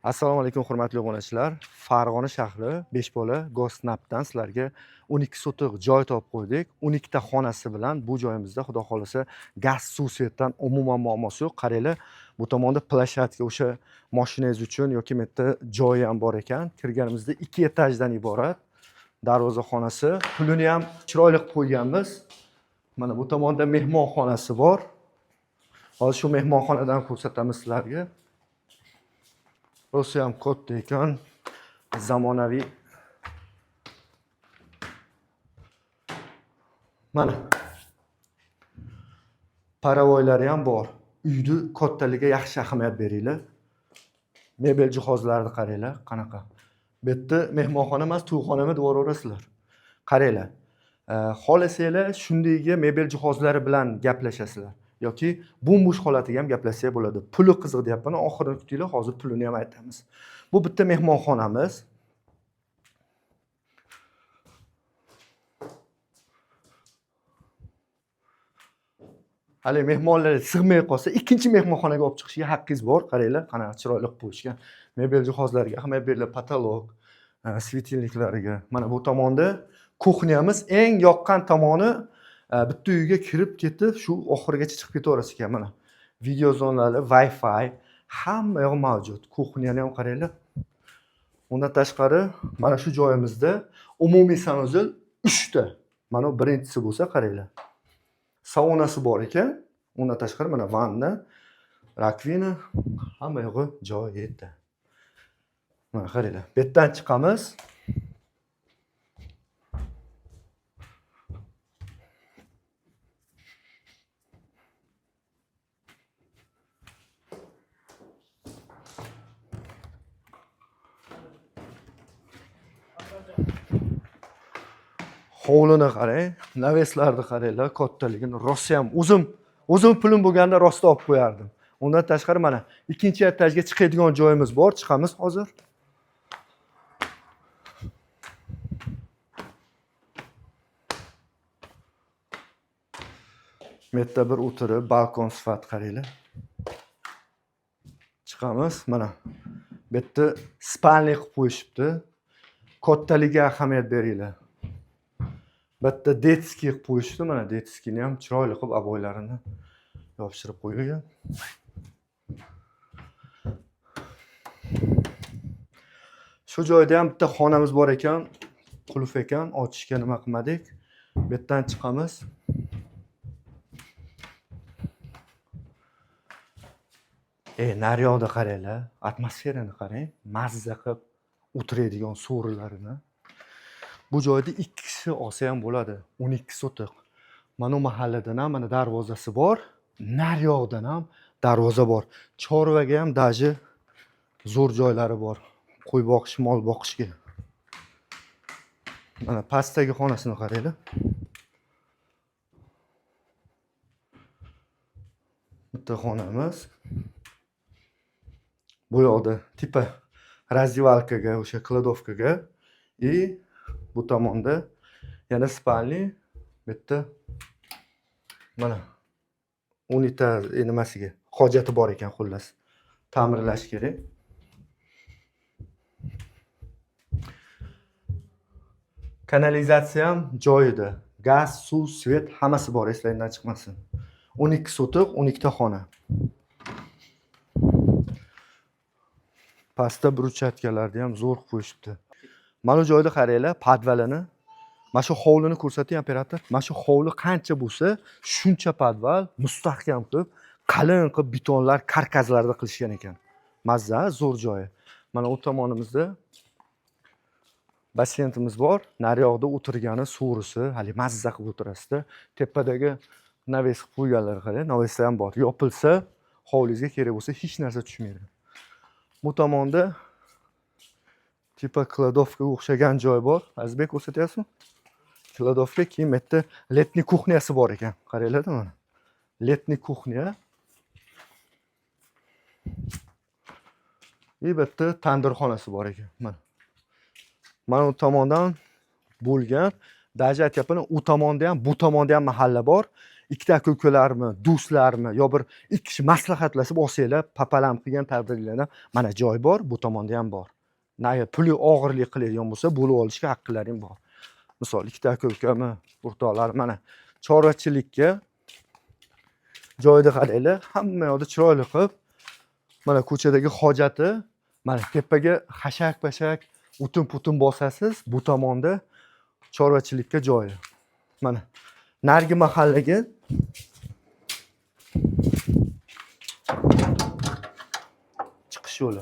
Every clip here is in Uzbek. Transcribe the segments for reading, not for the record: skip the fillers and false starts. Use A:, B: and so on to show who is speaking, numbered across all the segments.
A: Assalomu alaykum, hurmatli obunachilar. Farg'ona shahri Beshbola Gossnabdan sizlarga 12 sotix joy topib qo'ydik. 12 ta xonasi bilan bu joyimizda xudo xohlasa gaz, suv, svetdan umuman muammosi yo'q. Qaranglar, bu tomonda площадка o'sha mashinangiz uchun yoki bu yerda joyi ham bor ekan. Kirganimizda 2 etajdan iborat darvoza xonasi. Pulini ham chiroyli qilib qo'yganmiz. Mana bu tomonda mehmonxonasi bor. Hozir shu mehmonxonadan ko'rsatamiz sizlarga. Rosa ham katta ekan. Zamonaviy. Mana. Paravoylari ham bor. Uyni kattaligiga yaxshi ahamiyat beringlar. Mebel jihozlarini qaranglar, qanaqa. Bu yerda mehmonxona emas, to'yxonami deb yuboraverasizlar. Qaranglar. Xohlasanglar shundayga mebel jihozlari bilan gaplashasizlar yoki bo'm-bo'sh holatiga ham gaplashsak bo'ladi. Puli qiziq deyapman, oxirini kutinglar, hozir pulini ham aytamiz. Bu bitta mehmonxonamiz. Hali mehmonlar sig'may qolsa, ikkinchi mehmonxonaga olib chiqishga haqqingiz bor. Qaranglar, qanaqa chiroyli qilib qo'yishgan. Mebel jihozlariga ahamiyat beringlar, потолок, светильниклariga. Mana bu tomonda kuxnyamiz. Eng yoqqan tomoni bitta uyga kirib ketib, shu oxirigacha chiqib ketaverasiz ekan mana. Video zonalari, Wi-Fi, hamma yoq mavjud. Kuxnyani ham qaranglar. Undan tashqari mana shu joyimizda umumiy sanuzel 3 ta. Mana bu birinchisi bo'lsa, qaranglar. Saunasi bor ekan. Undan tashqari mana vanna, rakvina, hamma yog'i joyida. Mana qaranglar. Bu yerdan chiqamiz. Hovlini qarang, naveslarni qaranglar, kattaligini. Rosa ham o'zim pulim bo'lganda rosta olib qo'yardim. Undan tashqari mana ikkinchi etajga chiqadigan joyimiz bor, chiqamiz hozir. Bu yerda bir o'tirib, balkon sifat qaranglar. Chiqamiz, mana bu yerda spalniy qilib qo'yishibdi. Kattaligiga ahamiyat beringlar. Bitta детский qilib qo'yishdi, mana детскийni ham chiroyli qilib oboylarini yopishtirib qo'yilgan. Shu joyda ham bitta xonamiz bor ekan, qulf ekan, ochishga nima qilmadik. Bu yerdan chiqamiz. Naryoqda qaranglar, atmosferani qarang, mazza qilib o'tiradigan so'rilarini. Bu joyda 2 kishi olsa ham bo'ladi, 12 sotix. Mana bu mahalladan ham mana darvozasi bor, naryoqdan ham darvoza bor. Chorvaga ham даже zo'r joylari bor. Qo'y boqish, mol boqishga. Mana pastdagi xonasini qaranglar. Bitta xonamiz. Bu yoqda типа раздевалка ga, o'sha кладовка ga и bu tomonda yana спальни, bu yerda mana unitaz nimasiga hojati bor ekan xullas. Ta'mirlash kerak. Kanalizatsiya ham joyida. Gaz, suv, svet hammasi bor, eslaringdan chiqmasin. 12 sotix, 12 ta xona. Pastda brushatkalarni ham zo'r qilib qo'yishibdi. Mana bu joyda qaranglar, podvalini. Mana shu hovlini ko'rsating operator. Mana shu hovli qancha bo'lsa, shuncha podval mustahkam qilib, qalin qilib betonlar, karkaslarda qilishgan ekan. Mazza, zo'r joyi. Mana u tomonimizda basseynimiz bor. Naryoqda o'tirgani so'risi, hali mazza qilib o'tirasizda. Tepadagi naves qilib qo'yganlar qarang, naveslar ham bor. Yopilsa, hovlingizga kerak bo'lsa hech narsa tushmaydi. Bu tomonda типа кладовка ga o'xshagan joy bor. Azizbek ko'rsatyapsizmi? Кладовка, keyin bu yerda летний кухня si bor ekan. Qaranglar-da mana. Летний кухня. И bu yerda tandirxonasi bor ekan. Mana. Mana bu tomondan bo'lgan. Даже aytyapman, u tomonda ham, bu tomonda ham mahalla bor. Ikkita aka ukalarmi, do'stlarmi yo bir ikki kishi maslahatlashib olsanglar, пополам qilgan taqdirlarida mana joy bor, bu tomonda ham bor. Agar puli og'irlik qiladigan bo'lsa, bo'lib olishga haqqilaring bor. Misol, ikkita aka ukami, o'rtoqlar, mana chorvachilikka joyida qaranglar, hamma yoqda chiroyli qilib, mana ko'chadagi hojati, mana tepaga xashak pashak, o'tin putin bosasiz, bu tomonda chorvachilikka joyi. Mana narigi mahallaga chiqish yo'li.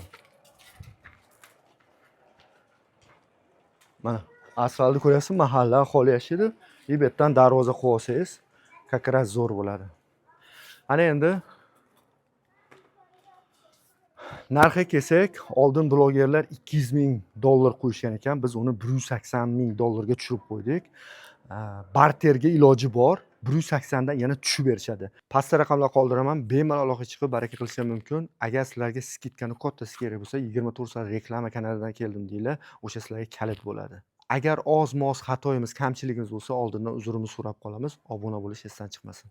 A: Mana asfaltni ko'ryapsiz, mahalla aholi yashaydi. И bu yerdan darvoza qo'yib olsangiz, как раз zo'r bo'ladi. Ana endi narxiga kelsak, oldin blogerlar 200 ming dollar qo'yishgan ekan, biz uni 180 ming dollarga tushirib qo'ydik. Barterga iloji bor, 180 dan yana tushib berishadi. Pastda raqamlar qoldiraman, bemalol aloqa chiqib baraka qilish ham mumkin. Agar sizlarga скидка ni kattasi kerak bo'lsa, 24 soat reklama kanalidan keldim deyglar, o'sha sizlarga kalit bo'ladi. Agar oz-moz xatoyimiz, kamchiligimiz bo'lsa, oldindan uzrimizni so'rab qolamiz. Obuna bo'lish esdan chiqmasin.